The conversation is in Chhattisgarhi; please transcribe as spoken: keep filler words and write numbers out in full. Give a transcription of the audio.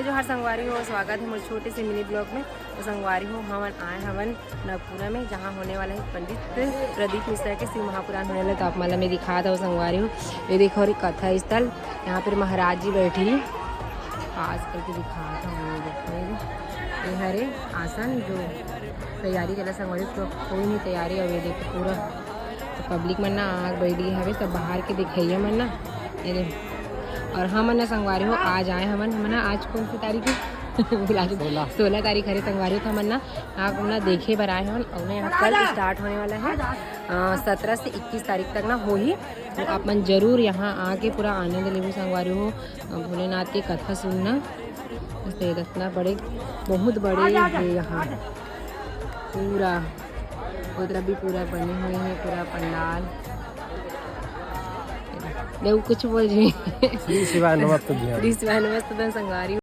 जोहार संगवारी हो, स्वागत है मोर छोटे से मिनी ब्लॉग में। तो संगवारी हो, हमन आए हवन नवपुरा में, जहाँ होने वाला है पंडित प्रदीप मिश्रा के शिव महापुराण होने वाला। तो आप मन ला मैं दिखात हव संगवारी हो, ये देखो रे कथा स्थल, यहाँ पर महाराज जी बैठी, खास करके दिखात हव। ये देखो, ये हरे आसन जो तैयारी करत हे संगवारी हो, तो कोई नहीं तैयारी। अब ये देखो पूरा पब्लिक मन ना आग बैठी हवे, सब बाहर के दिखइया मन ना। ये देखो, और हमन ना संगवारी हो, आज आए हमन, हमन ना आज कौन सी तारीख है? भुला चुकी। सोलह। सोलह तारीख हरे संगवारी हो, तो हमन ना आग ना देखे बर आए हमन। और ना यहाँ कल स्टार्ट होने वाला है, सत्रह से इक्कीस तारीख तक ना होही। तो आप मन जरूर यहाँ आके पूरा आनंद लेहू संगवारी हो, अ, भोलेनाथ के कथा सुनना। बस ये इतना बड़े, बहुत बड़े ये यहाँ पूरा, उधर भी पूरा बने हुए हैं, पूरा पंडाल। देखो, कुछ बोल रही। श्री शिवाय नमस्तुभ्यं। श्री शिवाय नमस्तुभ्यं संगवारी।